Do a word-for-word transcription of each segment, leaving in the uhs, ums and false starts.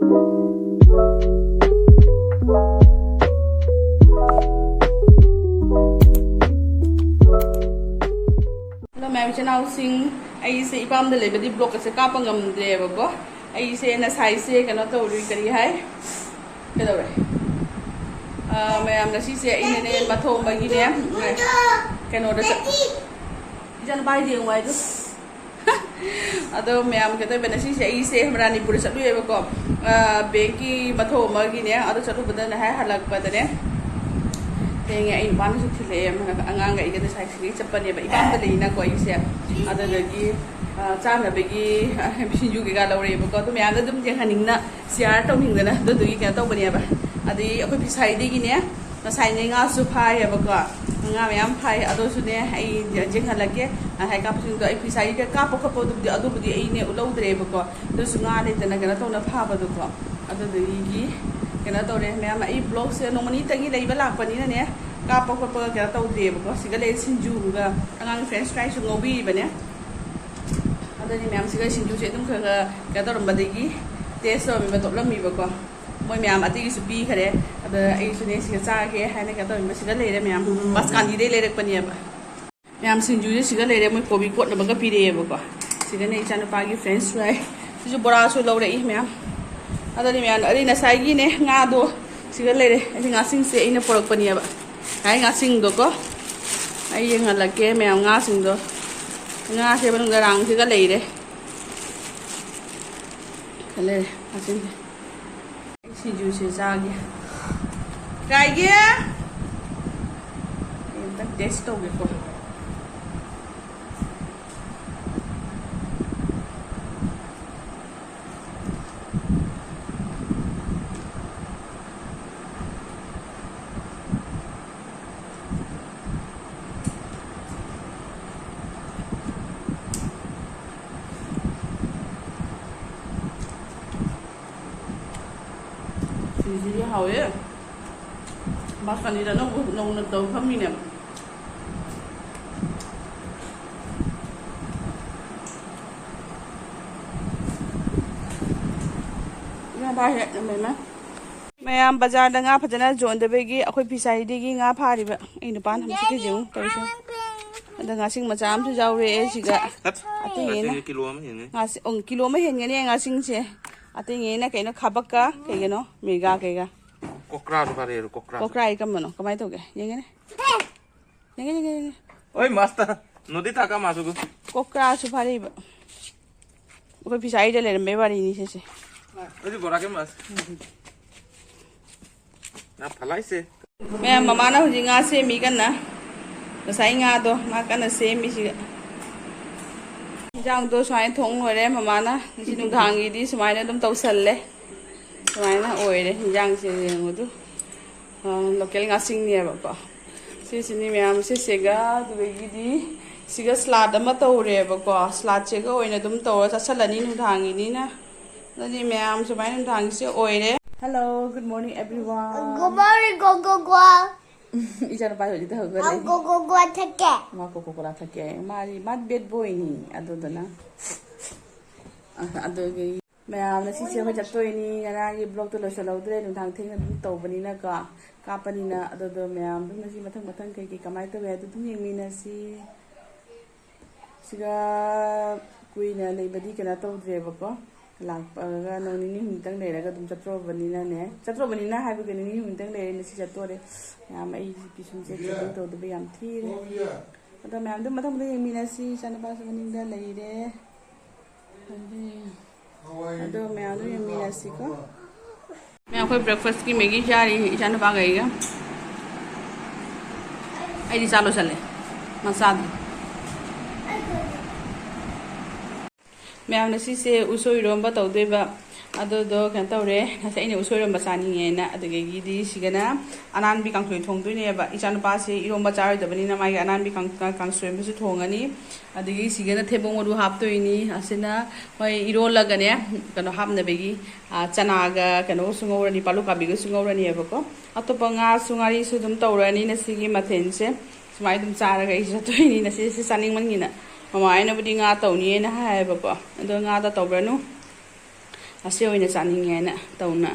Hello ꯃꯌꯥꯝ, ꯏꯆꯤꯟ ꯏꯅꯥꯎꯁꯤꯡ, ꯑꯩꯁꯦ ꯏꯄꯥꯝꯗ ꯂꯩꯕꯗꯤ ꯕ꯭ꯂꯣꯛ ꯑꯁꯦ ꯀꯥꯞꯄ ꯉꯝꯗ꯭ꯔꯦꯕꯀꯣ꯫ ꯑꯩꯁꯦ ꯅꯁꯥꯏꯁꯦ ꯀꯩꯅꯣ ꯇꯧꯔꯤ, ꯀꯔꯤ ꯍꯥꯏ, ꯀꯩꯗꯧꯔꯦ? ꯑꯥ, ꯃꯌꯥꯝ, ꯉꯁꯤꯁꯦ ꯑꯩꯅꯅꯦ ꯃꯊꯣꯡꯕꯒꯤꯅꯦ, ꯀꯩꯅꯣꯗ ꯆꯠ-, ꯏꯆꯥꯅꯨꯄꯥ ꯍꯥꯏꯗꯤ ꯌꯦꯡꯉꯨ ꯍꯥꯏꯗꯣ꯫ ꯑꯗꯣ ꯃꯌꯥꯝ, ꯀꯩꯗꯧꯕ, ꯉꯁꯤꯁꯦ ꯑꯩꯁꯦ ꯃꯅꯤꯄꯨꯔꯗ ꯆꯠꯂꯨꯏꯌꯦꯕꯀꯣ꯫ ꯑꯥ, ꯕꯦꯡꯀꯤ ꯃꯊꯧ ꯑꯃꯒꯤꯅꯦ꯫ ꯑꯗꯨ ꯆꯠꯂꯨꯕꯗꯅꯦ, ꯍꯥꯏ ꯍꯜꯂꯛꯄꯗꯅꯦ, ꯊꯦꯡꯉꯦ꯫ ꯑꯩ ꯅꯨꯄꯥꯅꯁꯨ ꯊꯤꯜꯂꯛꯑꯦ꯫ ꯑꯉꯥꯡꯒ ꯑꯩꯒꯗꯤ ꯁꯥꯏ ꯁꯤꯒꯩ ꯆꯠꯄꯅꯦꯕ, ꯏꯄꯥꯝꯗ ꯂꯩꯅꯀꯣ ꯑꯩꯁꯦ꯫ ꯑꯗꯨꯗꯒꯤ, ꯑꯥ, ꯆꯥꯅꯕꯒꯤ, ꯑꯥ, ꯁꯤꯡꯖꯨ ꯀꯩꯀꯥ ꯂꯧꯔꯛꯑꯦꯕꯀꯣ꯫ ꯑꯗꯨ ꯃꯌꯥꯝꯗ ꯑꯗꯨꯝ ꯌꯦꯡꯍꯟꯅꯤꯡꯅ, ꯁꯤꯌꯥꯔ ꯇꯧꯅꯤꯡꯗꯅ ꯑꯗꯨꯗꯨꯒꯤ ꯀꯩꯅꯣ ꯇꯧꯕꯅꯦꯕ꯫ ꯑꯗꯩ ꯑꯩꯈꯣꯏ ꯐꯤꯁꯥꯏꯗꯒꯤꯅꯦ, ꯉꯁꯥꯏꯅꯦ ꯉꯥꯁꯨ ꯐꯥꯏꯌꯦꯕꯀꯣ, ꯉꯥ ꯃꯌꯥꯝ ꯐꯥꯏ꯫ ꯑꯗꯨꯁꯨꯅꯦ ꯑꯩ ꯌꯦꯡꯍꯜꯂꯛꯀꯦ꯫ ꯉꯁꯥꯏ ꯀꯥꯞꯄꯁꯤꯡꯗꯣ ꯑꯩ ꯐꯤꯁꯥꯏꯗ ꯀꯥꯞꯄ ꯈꯣꯠꯄ ꯑꯗꯨꯕꯨꯗꯤ, ꯑꯗꯨꯕꯨꯗꯤ ꯑꯩꯅꯦ ꯎꯠꯍꯧꯗ꯭ꯔꯦꯕꯀꯣ꯫ ꯑꯗꯨꯁꯨ ꯉꯥ ꯂꯩꯇꯅ ꯀꯩꯅꯣ ꯇꯧꯅ ꯐꯥꯕꯗꯣꯀꯣ꯫ ꯑꯗꯨꯗꯒꯤ ꯀꯩꯅꯣ ꯇꯧꯔꯦ ꯃꯌꯥꯝ, ꯑꯩ ꯕ꯭ꯂꯣꯛꯁꯦ ꯅꯣꯡꯃ ꯅꯤꯇꯪꯒꯤ ꯂꯩꯕ ꯂꯥꯛꯄꯅꯤꯅꯅꯦ, ꯀꯥꯞꯄ ꯈꯣꯠꯄꯒ ꯀꯩꯅꯣ ꯇꯧꯗ꯭ꯔꯦꯕꯀꯣ꯫ ꯁꯤꯒ ꯂꯩ ꯁꯤꯡꯖꯨꯒ ꯑꯉꯥꯡ ꯐ꯭ꯔꯦꯟꯁ ꯐ꯭ꯔꯥꯏꯁꯁꯨ ꯉꯧꯕꯤꯔꯤꯕꯅꯦ꯫ ꯑꯗꯨꯅꯤ ꯃꯌꯥꯝ, ꯁꯤꯒ ꯁꯤꯡꯖꯨꯁꯦ ꯑꯗꯨꯝ ꯈꯔ ꯈꯔ ꯀꯩꯅꯣ ꯇꯧꯔꯝꯕꯗꯒꯤ ꯇꯦꯁ ꯇꯧꯔꯝꯃꯤꯕ, ꯇꯣꯠꯂꯝꯃꯤꯕꯀꯣ꯫ ꯃꯣꯏ ꯃꯌꯥꯝ ꯑꯇꯩꯒꯤꯁꯨ ꯄꯤꯈꯔꯦ꯫ ꯑꯗ ꯑꯩꯁꯨꯅꯦ ꯁꯤꯒ ꯆꯥꯒꯦ ꯍꯥꯏꯅ ꯀꯩꯅꯣ ꯇꯧꯔꯝꯃꯤꯕ꯫ ꯁꯤꯒ ꯂꯩꯔꯦ ꯃꯌꯥꯝ, ꯃꯁꯀꯥꯟꯗꯤꯗꯩ ꯂꯩꯔꯛꯄꯅꯦꯕ꯫ ꯃꯌꯥꯝ, ꯁꯤꯡꯖꯨꯁꯦ ꯁꯤꯒ ꯂꯩꯔꯦ, ꯃꯣꯏ ꯀꯣꯕꯤ ꯀꯣꯠꯅꯕꯒ ꯄꯤꯔꯛꯑꯦꯕꯀꯣ꯫ ꯁꯤꯒꯅꯦ ꯏꯆꯥꯅꯨꯄꯥꯒꯤ ꯐ꯭ꯔꯦꯟꯁ ꯐ꯭ꯔꯥꯏ꯫ ꯁꯤꯁꯨ ꯕꯣꯔꯥꯁꯨ ꯂꯧꯔꯛꯏ ꯃꯌꯥꯝ꯫ ꯑꯗꯨꯅꯤ ꯃꯌꯥꯝ, ꯑꯗꯩ ꯉꯁꯥꯏꯒꯤꯅꯦ ꯉꯥꯗꯣ ꯁꯤꯒ ꯂꯩꯔꯦ꯫ ꯑꯩ ꯉꯥꯁꯤꯡꯁꯦ ꯑꯩꯅ ꯄꯨꯔꯛꯄꯅꯦꯕ꯫ ꯉꯁꯥꯏ ꯉꯥꯁꯤꯡꯗꯣꯀꯣ꯫ ꯑꯩ ꯌꯦꯡꯍꯜꯂꯛꯀꯦ ꯃꯌꯥꯝ ꯉꯥꯁꯤꯡꯗꯣ꯫ ꯉꯥꯁꯦ ꯃꯅꯨꯡꯗ ꯔꯥꯎꯟꯁꯤꯒ ꯂꯩꯔꯦ꯫ ꯂꯩꯔꯦ ꯉꯥꯁꯤꯡꯁꯦ꯫ ꯑꯩ ꯁꯤꯡꯖꯨꯁꯦ ꯆꯥꯒꯦ꯫ ꯀꯥꯏꯒꯤ? ꯑꯩ ꯑꯝꯇ ꯇꯦꯁ ꯇꯧꯒꯦꯀꯣ꯫ ꯁꯤꯁꯤꯗꯤ ꯍꯥꯎꯋꯦ꯫ ꯕꯥꯁꯀꯥꯟꯗꯤꯗ ꯑꯅꯧꯕ ꯅꯧꯅ ꯇꯧ ꯐꯝꯃꯤꯅꯦ꯫ ꯃꯌꯥꯝ ꯕꯖꯥꯔꯗ ꯉꯥ ꯐꯖꯅ ꯌꯣꯟꯗꯕꯒꯤ ꯑꯩꯈꯣꯏ ꯐꯤꯁꯥꯔꯤꯗꯒꯤ ꯉꯥ ꯐꯥꯔꯤꯕ ꯑꯩ ꯅꯨꯄꯥꯅ ꯃꯁꯛ ꯈꯩꯁꯦ ꯑꯃꯨꯛ ꯇꯧꯔꯤꯁꯦ꯫ ꯑꯗ ꯉꯥꯁꯤꯡ ꯃꯆꯥ ꯑꯃꯁꯨ ꯌꯥꯎꯔꯛꯑꯦ ꯁꯤꯒ꯫ ꯑꯇꯩꯉꯩꯅ ꯉꯥꯁꯤꯡꯁꯦ ꯀꯤꯂꯣ ꯑꯃ ꯍꯦꯟꯒꯅꯤ꯫ ꯉꯥꯁꯤ-, ꯎꯝ, ꯀꯤꯂꯣ ꯑꯃ ꯍꯦꯟꯒꯅꯤ ꯉꯥꯁꯤꯡꯁꯦ꯫ ꯑꯇꯩꯉꯩꯅ ꯀꯩꯅꯣ ꯈꯥꯕꯛꯀ ꯀꯩꯒꯅꯣ ꯃꯤꯔꯒꯥ ꯀꯩꯒ꯫ ꯀꯣꯀ꯭ꯔꯥꯁꯨ ꯐꯥꯔꯛꯑꯦ, ꯀꯣꯀ꯭ꯔꯥ꯫ ꯀꯣꯀ꯭ꯔꯥ ꯑꯩ ꯀꯝꯕꯅꯣ? ꯀꯃꯥꯏꯅ ꯇꯧꯒꯦ? ꯌꯦꯡꯒꯦꯅꯦ꯫ ꯌꯦꯡꯒꯦ, ꯌꯦꯡꯒꯦ, ꯌꯦꯡꯒꯦ꯫ ꯑꯣꯏ ꯃꯥꯁꯇꯔ, ꯅꯣꯗꯤ ꯊꯥꯀꯥ ꯃꯥꯁꯨꯒꯨ꯫ ꯀꯣꯀ꯭ꯔꯥꯁꯨ ꯐꯥꯔꯛꯏꯕ꯫ ꯑꯩꯈꯣꯏ ꯐꯤꯁꯥꯔꯤꯗ ꯂꯩꯔꯝꯕꯩ ꯋꯥꯔꯤꯅꯤ ꯁꯤꯁꯦ꯫ ꯑꯗꯨꯗꯤ ꯕꯣꯔꯥ ꯀꯩ ꯃꯥꯁ꯫ ꯉꯥ ꯐꯂꯥꯏꯁꯦ꯫ ꯃꯌꯥꯝ, ꯃꯃꯥꯅ ꯍꯧꯖꯤꯛ ꯉꯥ ꯁꯦꯝꯃꯤ ꯀꯟꯅ꯫ ꯉꯁꯥꯏ ꯉꯥꯗꯣ ꯃꯥ ꯀꯟꯅ ꯁꯦꯝꯃꯤ ꯁꯤꯗ꯫ ꯏꯟꯖꯥꯡꯗꯣ ꯁꯨꯃꯥꯏꯅ ꯊꯣꯡ ꯂꯣꯏꯔꯦ ꯃꯃꯥꯅ꯫ ꯉꯁꯤ ꯅꯨꯡꯗꯥꯡꯒꯤꯗꯤ ꯁꯨꯃꯥꯏꯅ ꯑꯗꯨꯝ ꯇꯧꯁꯜꯂꯦ꯫ ꯁꯨꯃꯥꯏꯅ ꯑꯣꯏꯔꯦ ꯏꯟꯖꯥꯡꯁꯦ, ꯌꯦꯡꯉꯨ ꯑꯗꯨ꯫ ꯑ, ꯂꯣꯀꯦꯜ ꯉꯥꯁꯤꯡꯅꯦꯕꯀꯣ꯫ ꯁꯤꯁꯤꯅꯤ ꯃꯌꯥꯝ, ꯁꯤꯁꯤꯒ ꯑꯗꯨꯗꯒꯤꯗꯤ ꯁꯤꯒ ꯁꯂꯥꯗ ꯑꯃ ꯇꯧꯔꯦꯕꯀꯣ꯫ ꯁꯂꯥꯗꯁꯤꯒ ꯑꯣꯏꯅ ꯑꯗꯨꯝ ꯇꯧꯔ ꯆꯥꯁꯜꯂꯅꯤ ꯅꯨꯡꯗꯥꯡꯒꯤꯅꯤꯅ꯫ ꯑꯗꯨꯗꯤ ꯃꯌꯥꯝ ꯁꯨꯃꯥꯏꯅ ꯅꯨꯡꯗꯥꯡꯒꯤꯁꯦ ꯑꯣꯏꯔꯦ꯫ Hello, good morning everyone. Good morning, go, go, go. ꯏꯆꯥꯅꯨꯄꯥ ꯍꯧꯖꯤꯛꯇ ꯍꯧꯒꯠꯂꯛꯏ꯫ Go, go, go, ꯊꯛꯀꯦ꯫ ꯃꯥ ꯀꯣꯀꯣ ꯀꯣꯂꯥ ꯊꯛꯀꯦ ꯍꯥꯏ꯫ ꯃꯥꯗꯤ, ꯃꯥꯗꯤ bad boyꯅꯤ꯫ ꯑꯗꯨꯗꯨꯅ, ꯑ, ꯑꯗꯨꯒꯤ ꯃꯌꯥꯝꯅ ꯁꯤꯁꯦ ꯑꯩꯈꯣꯏ ꯆꯠꯇꯣꯏꯅꯤ꯫ ꯉꯔꯥꯡꯒꯤ vlogꯇꯣ ꯂꯣꯏꯁꯤꯜꯍꯧꯗ꯭ꯔꯦ, ꯅꯨꯡꯗꯥꯡ ꯊꯦꯡꯅ ꯑꯗꯨꯝ ꯇꯧꯕꯅꯤꯅꯀꯣ, ꯀꯥꯞꯄꯅꯤꯅ꯫ ꯑꯗꯨꯗꯣ ꯃꯌꯥꯝ ꯑꯗꯨꯝ ꯉꯁꯤ ꯃꯊꯪ ꯃꯊꯪ ꯀꯩꯀꯩ ꯀꯃꯥꯏꯅ ꯇꯧꯋꯦ ꯍꯥꯏꯗꯣ ꯑꯗꯨꯝ ꯌꯦꯡꯃꯤꯟꯅꯁꯤ꯫ ꯁꯤꯒ ꯀꯨꯏꯅ ꯂꯩꯕꯗꯤ ꯀꯩꯅꯣ ꯇꯧꯗ꯭ꯔꯦꯕꯀꯣ, ꯂꯥꯛꯄꯒ ꯅꯣꯡ ꯅꯤꯅꯤ ꯍꯨꯝꯅꯤꯇꯪ ꯂꯩꯔꯒ ꯑꯗꯨꯝ ꯆꯠꯇ꯭ꯔꯣꯕꯅꯤꯅꯅꯦ, ꯆꯠꯇ꯭ꯔꯣꯕꯅꯤꯅ ꯍꯥꯏꯕꯒꯤ ꯅꯤꯅꯤ ꯍꯨꯝꯅꯤꯇꯪ ꯂꯩꯔꯦ, ꯉꯁꯤ ꯆꯠꯇꯣꯔꯦ꯫ ꯃꯌꯥꯝ ꯑꯩ ꯄꯤꯁꯨꯝꯁꯦ trim ꯇꯧꯗꯕ ꯌꯥꯝ ꯊꯤꯔꯦ꯫ ꯑꯗꯣ ꯃꯌꯥꯝ ꯑꯗꯨꯝ ꯃꯊꯪ ꯃꯊꯪ ꯌꯦꯡꯃꯤꯟꯅꯁꯤ꯫ ꯏꯆꯥꯅꯨꯄꯥꯁꯨ ꯃꯅꯤꯡꯗ ꯂꯩꯔꯦ꯫ ꯑꯗꯨ ꯃꯌꯥꯝꯗꯣ ꯌꯦꯡꯃꯤꯟꯅꯁꯤꯀꯣ꯫ ꯃꯌꯥꯝ, ꯑꯩꯈꯣꯏ breakfastꯀꯤ ꯃꯦꯒꯤ ꯆꯥꯔꯤ ꯏꯆꯥꯅꯨꯄꯥꯒ ꯑꯩꯒ꯫ ꯑꯩꯗꯤ ꯆꯥ ꯂꯣꯏꯁꯜꯂꯦ, ꯃꯥ ꯆꯥꯗ꯭ꯔꯤ꯫ ꯃꯌꯥꯝꯅ ꯁꯤꯁꯦ ꯎꯁꯣꯏ ꯏꯔꯣꯝꯕ ꯇꯧꯗꯣꯏꯕ꯫ ꯑꯗꯨꯗꯣ ꯀꯩꯅꯣ ꯇꯧꯔꯦ, ꯉꯁꯥꯏ ꯑꯩꯅ ꯎꯁꯣꯏ ꯏꯔꯣꯝꯕ ꯆꯥꯅꯤꯡꯉꯦꯅ꯫ ꯑꯗꯨꯗꯒꯤꯗꯤ ꯁꯤꯒꯅ ꯑꯅꯥꯟꯕꯤ ꯀꯥꯡꯁꯣꯏ ꯊꯣꯡꯗꯣꯏꯅꯦꯕ꯫ ꯏꯆꯥꯅꯨꯄꯥꯁꯦ ꯏꯔꯣꯝꯕ ꯆꯥꯔꯣꯏꯗꯕꯅꯤꯅ ꯃꯥꯒꯤ ꯑꯅꯥꯟꯕꯤ ꯀꯥꯡ-, ꯀꯥꯡꯁꯣꯏ ꯑꯃꯁꯨ ꯊꯣꯡꯉꯅꯤ꯫ ꯑꯗꯒꯤ ꯁꯤꯒꯅ ꯊꯩꯕꯣꯡ ꯃꯔꯨ ꯍꯥꯞꯇꯣꯏꯅꯤ꯫ ꯑꯁꯤꯅ ꯍꯣꯏ ꯏꯔꯣꯜꯂꯒꯅꯦ ꯀꯩꯅꯣ ꯍꯥꯞꯅꯕꯒꯤ, ꯑ, ꯆꯅꯥꯒ ꯀꯩꯅꯣꯒꯁꯨ ꯉꯧꯔꯅꯤ, ꯄꯥꯂꯨ ꯀꯥꯕꯤꯒꯁꯨ ꯉꯧꯔꯅꯤꯕꯀꯣ꯫ ꯑꯇꯣꯞꯄ ꯉꯥꯁꯨ ꯉꯥꯔꯤꯁꯨ ꯑꯗꯨꯝ ꯇꯧꯔꯅꯤ ꯉꯁꯤꯒꯤ ꯃꯊꯦꯜꯁꯦ꯫ ꯁꯨꯃꯥꯏꯅ ꯑꯗꯨꯝ ꯆꯥꯔꯒ ꯑꯩꯁꯨ ꯆꯠꯇꯣꯏꯅꯤ꯫ ꯉꯁꯤꯁꯦ ꯆꯥꯅꯤꯡꯃꯟꯒꯤꯅ ꯃꯃꯥ ꯍꯣꯏꯅꯕꯨꯗꯤ ꯉꯥ ꯇꯧꯅꯤꯅ ꯍꯥꯏꯌꯦꯕꯀꯣ꯫ ꯑꯗꯣ ꯉꯥꯗ ꯇꯧꯔꯅꯨ꯫ ꯑꯁꯤ ꯑꯣꯏꯅ ꯆꯥꯅꯤꯡꯉꯦ ꯍꯥꯏꯅ ꯇꯧꯅ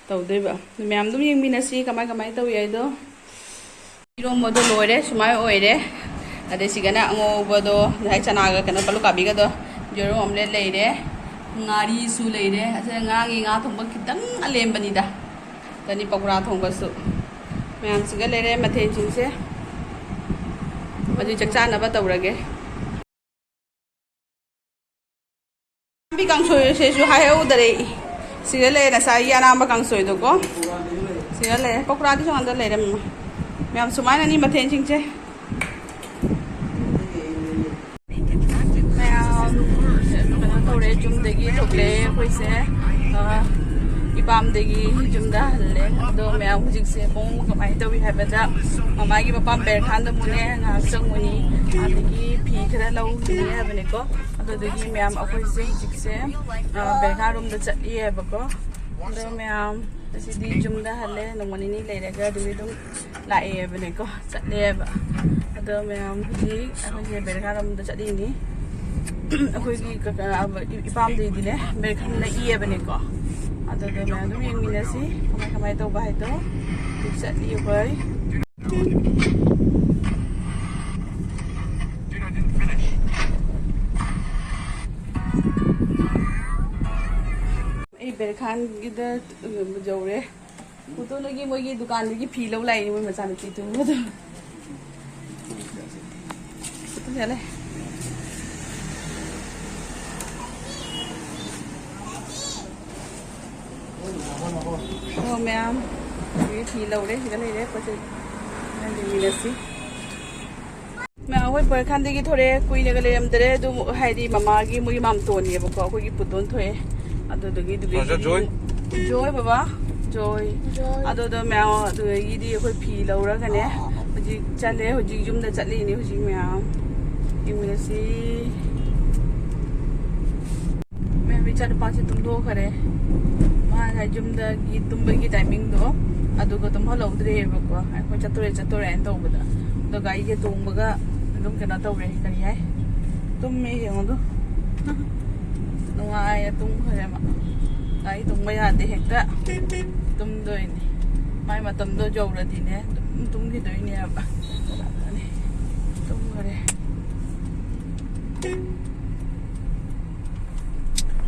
ꯇꯧꯗꯣꯏꯕ꯫ ꯑꯗꯨ ꯃꯌꯥꯝ ꯑꯗꯨꯝ ꯌꯦꯡꯃꯤꯟꯅꯁꯤ ꯀꯃꯥꯏ ꯀꯃꯥꯏ ꯇꯧꯏ ꯍꯥꯏꯗꯣ꯫ ꯏꯔꯣꯝꯕꯗꯣ ꯂꯣꯏꯔꯦ, ꯁꯨꯃꯥꯏ ꯑꯣꯏꯔꯦ꯫ ꯑꯗꯩ ꯁꯤꯒꯅ ꯑꯉꯧꯕꯗꯣ, ꯉꯁꯥꯏ ꯆꯅꯥꯒ ꯀꯩꯅꯣ ꯀꯥꯂꯨ ꯀꯥꯕꯤꯒꯗꯣ, ꯌꯦꯔꯨꯝ omelette ꯂꯩꯔꯦ, ꯉꯥꯔꯤꯁꯨ ꯂꯩꯔꯦ꯫ ꯑꯁꯤꯗ ꯉꯥꯒꯤ ꯉꯥ ꯊꯣꯡꯕ ꯈꯤꯇꯪ ꯑꯂꯦꯝꯕꯅꯤꯗ꯫ ꯑꯗꯅꯤ ꯄꯀꯣꯔꯥ ꯊꯣꯡꯕꯁꯨ꯫ ꯃꯌꯥꯝꯁꯤꯒ ꯂꯩꯔꯦ ꯃꯊꯦꯜꯁꯤꯡꯁꯦ꯫ ꯑꯗꯨ ꯆꯥꯛ ꯆꯥꯅꯕ ꯇꯧꯔꯒꯦ꯫ ꯅꯥꯄꯤ ꯀꯥꯡꯁꯣꯏꯁꯤꯁꯨ ꯍꯥꯏꯍꯧꯗꯔꯦ꯫ ꯁꯤꯗ ꯂꯩꯔꯦ ꯉꯁꯥꯏꯒꯤ ꯑꯅꯥꯝꯕ ꯀꯥꯡꯁꯣꯏꯗꯣꯀꯣ꯫ ꯁꯤꯗ ꯂꯩꯔꯦ꯫ ꯄꯀꯣꯔꯥꯗꯤ ꯁꯣꯝꯗ ꯂꯩꯔꯦ꯫ ꯃꯌꯥꯝ ꯁꯨꯃꯥꯏꯅꯅꯤ ꯃꯊꯦꯜꯁꯤꯡꯁꯦ꯫ ꯃꯌꯥꯝ ꯀꯩꯅꯣ ꯇꯧꯔꯦ, ꯌꯨꯝꯗꯒꯤ ꯊꯣꯛꯂꯛꯑꯦ ꯑꯩꯈꯣꯏꯁꯦ꯫ ꯑ, ꯏꯄꯥꯝꯗꯒꯤ ꯌꯨꯝꯗ ꯍꯜꯂꯦ꯫ ꯑꯗꯣ ꯃꯌꯥꯝ ꯍꯧꯖꯤꯛꯁꯦ ꯄꯨꯡ ꯀꯃꯥꯏꯅ ꯇꯧꯏ ꯍꯥꯏꯕꯗ, ꯃꯃꯥꯒꯤ ꯃꯄꯥꯝ ꯕꯦꯔꯈꯥꯟꯗ ꯑꯃꯨꯛꯅꯦ ꯉꯥꯏꯍꯥꯛ ꯆꯪꯉꯨꯅꯤ꯫ ꯑꯗꯒꯤ ꯐꯤ ꯈꯔ ꯂꯧꯈꯤꯅꯤ ꯍꯥꯏꯕꯅꯤꯀꯣ꯫ ꯑꯗꯨꯗꯨꯒꯤ ꯃꯌꯥꯝ ꯑꯩꯈꯣꯏꯁꯦ ꯍꯧꯖꯤꯛꯁꯦ, ꯑ, ꯕꯦꯔꯈꯥꯟꯔꯣꯝꯗ ꯆꯠꯂꯤꯑꯕꯀꯣ꯫ ꯑꯗꯣ ꯃꯌꯥꯝ ꯑꯁꯤꯗꯤ ꯌꯨꯝꯗ ꯍꯜꯂꯦ, ꯅꯣꯡꯃ ꯅꯤꯅꯤ ꯂꯩꯔꯒ ꯑꯗꯨꯒꯤ ꯑꯗꯨꯝ ꯂꯥꯛꯑꯦꯕꯅꯦꯀꯣ, ꯆꯠꯂꯦꯕ꯫ ꯑꯗꯣ ꯃꯌꯥꯝ ꯍꯧꯖꯤꯛ ꯑꯩꯈꯣꯏꯁꯦ ꯕꯦꯔꯈꯥꯟꯔꯣꯝꯗ ꯆꯠꯂꯤꯅꯤ꯫ ꯑꯩꯈꯣꯏꯒꯤ ꯀꯀꯥ, ꯏꯄꯥꯝꯗꯩꯗꯤꯅꯦ ꯕꯦꯔꯈꯥꯟ ꯅꯛꯏꯌꯦꯕꯅꯦꯀꯣ꯫ ꯑꯗꯨꯗꯣ ꯃꯌꯥꯝ ꯑꯗꯨꯝ ꯌꯦꯡꯃꯤꯟꯅꯁꯤ ꯀꯃꯥꯏ ꯀꯃꯥꯏ ꯇꯧꯕ ꯍꯥꯏꯗꯣ꯫ ꯍꯧꯖꯤꯛ ꯆꯠꯂꯤ ꯑꯩꯈꯣꯏ꯫ ꯑꯩ ꯕꯦꯔꯈꯥꯟꯒꯤꯗ ꯌꯧꯔꯦ꯫ ꯄꯨꯇꯣꯟꯗꯒꯤ ꯃꯣꯏꯒꯤ ꯗꯨꯀꯥꯟꯗꯒꯤ ꯐꯤ ꯂꯧ ꯂꯥꯛꯏꯅꯦ ꯃꯣꯏ ꯃꯆꯥꯅꯨꯄꯤ ꯇꯨꯝꯕꯗꯣ꯫ ꯆꯠꯂꯦ꯫ ꯑꯣ ꯃꯌꯥꯝ, ꯁꯤꯒꯤ ꯐꯤ ꯂꯧꯔꯦ, ꯁꯤꯗ ꯂꯩꯔꯦ ꯄꯣꯠ ꯆꯩ꯫ ꯃꯌꯥꯝ ꯌꯦꯡꯃꯤꯟꯅꯁꯤ꯫ ꯃꯌꯥꯝ, ꯑꯩꯈꯣꯏ ꯕꯣꯔꯈꯥꯟꯗꯒꯤ ꯊꯣꯔꯛꯑꯦ, ꯀꯨꯏꯅꯒ ꯂꯩꯔꯝꯗ꯭ꯔꯦ꯫ ꯑꯗꯨꯝ ꯍꯥꯏꯗꯤ ꯃꯃꯥꯒꯤ ꯃꯣꯏꯒꯤ ꯃꯥꯝꯇꯣꯟꯅꯦꯕꯀꯣ, ꯑꯩꯈꯣꯏꯒꯤ ꯄꯨꯇꯣꯟ ꯊꯣꯛꯑꯦ꯫ ꯑꯗꯨꯗꯨꯒꯤ ꯑꯗꯨꯗꯒꯤ ꯖꯣꯏ? ꯖꯣꯏ ꯕꯕꯥ, ꯖꯣꯏ꯫ ꯖꯣꯏ꯫ ꯑꯗꯨꯗꯣ ꯃꯌꯥꯝ ꯑꯗꯨꯗꯒꯤꯗꯤ ꯑꯩꯈꯣꯏ ꯐꯤ ꯂꯧꯔꯒꯅꯦ ꯍꯧꯖꯤꯛ ꯆꯠꯂꯦ꯫ ꯍꯧꯖꯤꯛ ꯌꯨꯝꯗ ꯆꯠꯂꯤꯅꯦ ꯍꯧꯖꯤꯛ ꯃꯌꯥꯝ꯫ ꯌꯦꯡꯃꯤꯟꯅꯁꯤ꯫ ꯃꯌꯥꯝ, ꯏꯆꯥꯅꯨꯄꯥꯁꯦ ꯇꯨꯝꯊꯣꯛꯈ꯭ꯔꯦ꯫ ꯃꯥ ꯉꯁꯥꯏ ꯌꯨꯝꯗꯒꯤ ꯇꯨꯝꯕꯒꯤ ꯇꯥꯏꯃꯤꯡꯗꯣ ꯑꯗꯨꯒ ꯇꯨꯝꯍꯜꯍꯧꯗ꯭ꯔꯦꯕꯀꯣ꯫ ꯑꯩꯈꯣꯏ ꯆꯠꯇꯣꯔꯦ, ꯆꯠꯇꯣꯔꯦ ꯍꯥꯏꯅ ꯇꯧꯕꯗ꯫ ꯑꯗꯣ ꯒꯥꯔꯤꯁꯦ ꯇꯣꯡꯕꯒ ꯑꯗꯨꯝ ꯀꯩꯅꯣ ꯇꯧꯔꯦ꯫ ꯀꯔꯤ ꯍꯥꯏ? ꯇꯨꯝꯃꯦ ꯌꯦꯡꯉꯣ ꯑꯗꯨ꯫ ꯅꯨꯡꯉꯥꯏꯅ ꯇꯨꯝꯈ꯭ꯔꯦ ꯃꯥ꯫ ꯑꯩ ꯇꯨꯝꯕ ꯌꯥꯗꯦ, ꯍꯦꯛꯇ ꯇꯨꯝꯗꯣꯏꯅꯤ꯫ ꯃꯥꯏ ꯃꯇꯝꯗꯣ ꯌꯧꯔꯗꯤꯅꯦ ꯑꯗꯨꯝ ꯇꯨꯝꯈꯤꯗꯣꯏꯅꯦꯕ꯫ ꯇꯨꯝꯈꯔꯦ꯫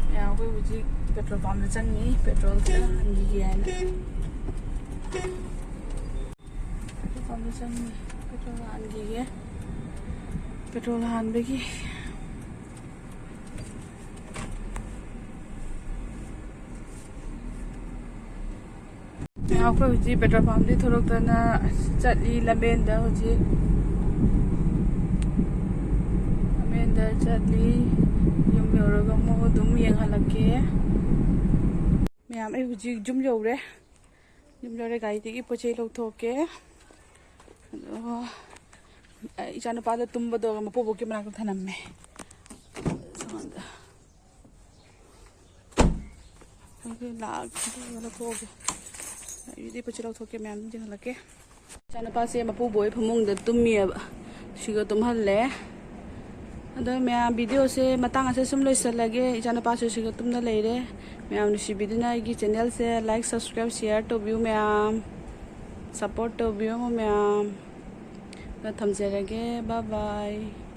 ꯃꯌꯥꯝ, ꯑꯩꯈꯣꯏ ꯍꯧꯖꯤꯛ ꯄꯦꯇ꯭ꯔꯣꯜ ꯄꯝꯗ ꯆꯪꯉꯤ, ꯄꯦꯇ꯭ꯔꯣꯜ ꯈꯔ ꯍꯥꯟꯈꯤꯒꯦ ꯍꯥꯏꯅ꯫ ꯄꯦꯇ꯭ꯔꯣꯜ ꯄꯝꯗ ꯆꯪꯉꯤ, ꯄꯦꯇ꯭ꯔꯣꯜ ꯍꯥꯟꯈꯤꯒꯦ꯫ ꯄꯦꯇ꯭ꯔꯣꯜ ꯍꯥꯟꯕꯒꯤ ꯑꯩꯈꯣꯏ ꯍꯧꯖꯤꯛ ꯄꯦꯇ꯭ꯔꯣꯜ ꯄꯝꯗꯒꯤ ꯊꯣꯛꯂꯛꯇꯅ ꯆꯠꯂꯤ ꯂꯝꯕꯦꯟꯗ꯫ ꯍꯧꯖꯤꯛ ꯂꯝꯕꯦꯟꯗ ꯆꯠꯂꯤ꯫ ꯌꯨꯝ ꯌꯧꯔꯒ ꯑꯃꯨꯛ ꯑꯗꯨꯝ ꯌꯦꯡꯍꯜꯂꯛꯀꯦ꯫ ꯃꯌꯥꯝ, ꯑꯩ ꯍꯧꯖꯤꯛ ꯌꯨꯝ ꯌꯧꯔꯦ꯫ ꯌꯨꯝ ꯌꯧꯔꯦ, ꯒꯥꯔꯤꯗꯒꯤ ꯄꯣꯠ ꯆꯩ ꯂꯧꯊꯣꯛꯀꯦ꯫ ꯑꯗꯣ ꯑꯩ ꯏꯆꯥꯅꯨꯄꯥꯗꯣ ꯇꯨꯝꯕꯗꯣ ꯃꯄꯨꯕꯣꯛꯀꯤ ꯃꯅꯥꯛꯇ ꯊꯅꯝꯃꯦ꯫ ꯁꯣꯝꯗ꯫ ꯑꯗꯨ ꯂꯥꯛꯑꯒ ꯂꯧꯊꯣꯛꯑꯒꯦ꯫ ꯑꯩꯗꯤ ꯄꯣꯠ ꯆꯩ ꯂꯧꯊꯣꯛꯀꯦ, ꯃꯌꯥꯝ ꯌꯦꯡꯍꯜꯂꯛꯀꯦ꯫ ꯏꯆꯥꯅꯨꯄꯥꯁꯦ ꯃꯄꯨꯕꯣꯛ ꯍꯣꯏ ꯐꯃꯨꯡꯗ ꯇꯨꯝꯃꯤꯑꯕ꯫ ꯁꯤꯒ ꯇꯨꯝꯍꯜꯂꯦ꯫ ꯑꯗꯣ ꯃꯌꯥꯝ, ꯚꯤꯗꯤꯑꯣꯁꯦ ꯃꯇꯥꯡ ꯑꯁꯤꯗ ꯁꯨꯝ ꯂꯣꯏꯁꯤꯜꯂꯒꯦ꯫ ꯏꯆꯥꯅꯨꯄꯥꯁꯨ ꯁꯤꯒ ꯇꯨꯝꯅ ꯂꯩꯔꯦ꯫ ꯃꯌꯥꯝ ꯅꯨꯡꯁꯤꯕꯤꯗꯨꯅ ꯑꯩꯒꯤ ꯆꯦꯅꯦꯜꯁꯦ like, subscribe, share ꯇꯧꯕꯤꯌꯨ ꯃꯌꯥꯝ꯫ Support ꯇꯧꯕꯤꯌꯨ ꯃꯌꯥꯝ꯫ ꯑꯗꯣ ꯊꯝꯖꯔꯒꯦ꯫ Bye bye꯫